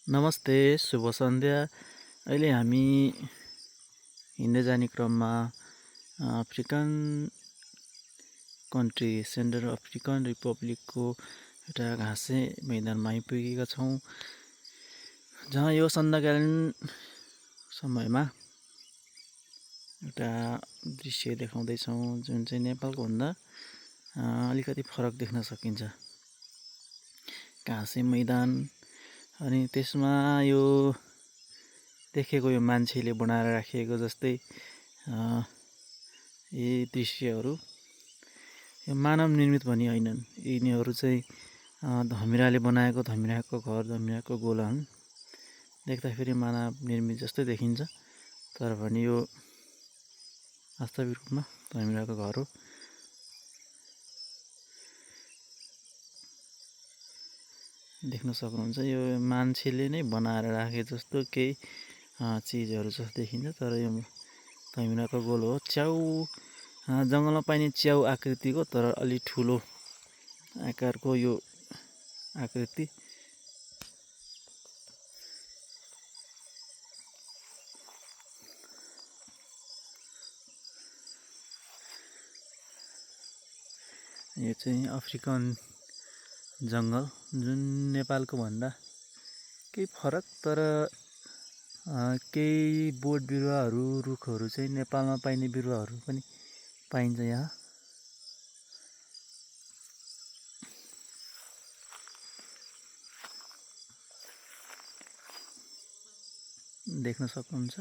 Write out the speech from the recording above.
नमस्ते, शुभ सन्ध्या। अहिले हामी हिँड्दै जाने क्रममा अफ्रिकन कन्ट्री सेन्ट्रल अफ्रिकन रिपब्लिकको एउटा घाँसे मैदानमा आइपुगेका छौँ, जहाँ यो सन्ध्याकालीन समयमा एउटा दृश्य देखाउँदैछौँ जुन चाहिँ नेपालको भन्दा अलिकति फरक देख्न सकिन्छ। घाँसे मैदान अनि त्यसमा यो देखेको यो मान्छेले बनाएर राखिएको जस्तै यी दृश्यहरू यो मानव निर्मित भनी होइनन्। यिनीहरू चाहिँ धमिराले बनाएको धमिराको घर, धमिराको गोला हुन्। देख्दाखेरि मानव निर्मित जस्तै देखिन्छ, तर भने यो वास्तविक रूपमा धमिराको घर हो। देख्न सक्नुहुन्छ यो मान्छेले नै बनाएर राखे जस्तो केही चिजहरू जस्तो देखिन्छ, तर यो धमिराको गोल हो। च्याउ जङ्गलमा पाइने च्याउ आकृतिको, तर अलि ठुलो आकारको यो आकृति। यो चाहिँ अफ्रिकन जङ्गल, जुन नेपालको भन्दा केही फरक, तर केही बोट बिरुवाहरू, रुखहरू चाहिँ नेपालमा पाइने बिरुवाहरू पनि पाइन्छ यहाँ। देख्न सक्नुहुन्छ।